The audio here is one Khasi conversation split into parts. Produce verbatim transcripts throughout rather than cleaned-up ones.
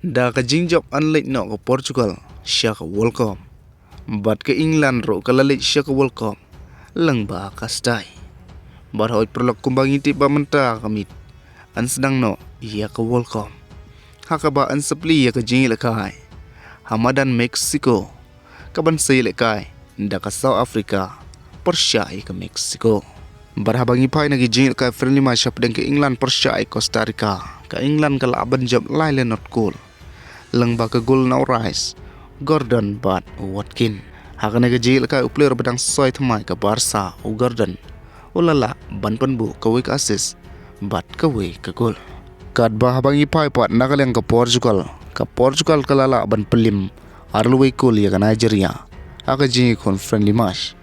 Da ka jingjop yn leit noh ka Portugal sha ka World Cup, bad ka England ruh ka la leit sha ka World Cup lyngba ka stai. Bad hooid paralok, kumba ngi tip ba mynta ka miet yn sdang noh ïa ka World Cup, ha kaba yn sa plie ïa ka jingïalehkai ha madan Mexico, kaban sa ïalehkai da ka South Africa pyrshah ïa ka Mexico. Bad haba ngi phai na ki jingïalehkai friendly match hapdeng ka England pyrshah ïa Costa Rica, ka England ka lah ban jop lai la not goal lyngba ka goal na u Rice, Gordon bad u Watkins. Ha kane ka jingïalehkai u player ba dang soi thymmai ka Barca, u Gordon, u la lah ban pynbuh kawei ka assist bad kawei ka goal. Katba haba ngi phai pat na ka liang ka Portugal, ka Portugal ka la lah ban pynliem ar la wei goal ïa ka Nigeria ha ka jingïakhun friendly match.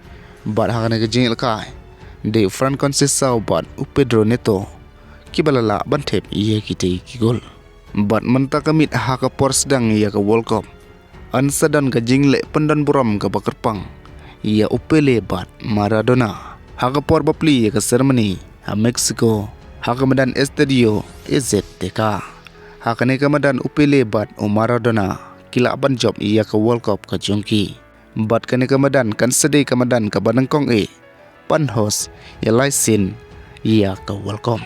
Bad ha kane ka jingïalehkai, dei u Fran Conceição bad u Pedro Neto kiba la lah ban thep ïa kitei ki goal. Bad mynta ka miet ha ka por sdang ïa ka World Cup, yn sa don ka jingleh pyndonburom kaba kyrpang ïa u Pele bad Maradona ha ka por ba plie ïa ka ceremony ha Mexico, ha ka madan Estadio Azteca. Ha kane ka madan u Pele bad u Maradona ki lah ban jop ïa ka World Cup ka jong ki. Bad kane ka madan kan sa dei ka madan kaba nyngkong eh ban host ïa lai sien ïa ka World Cup.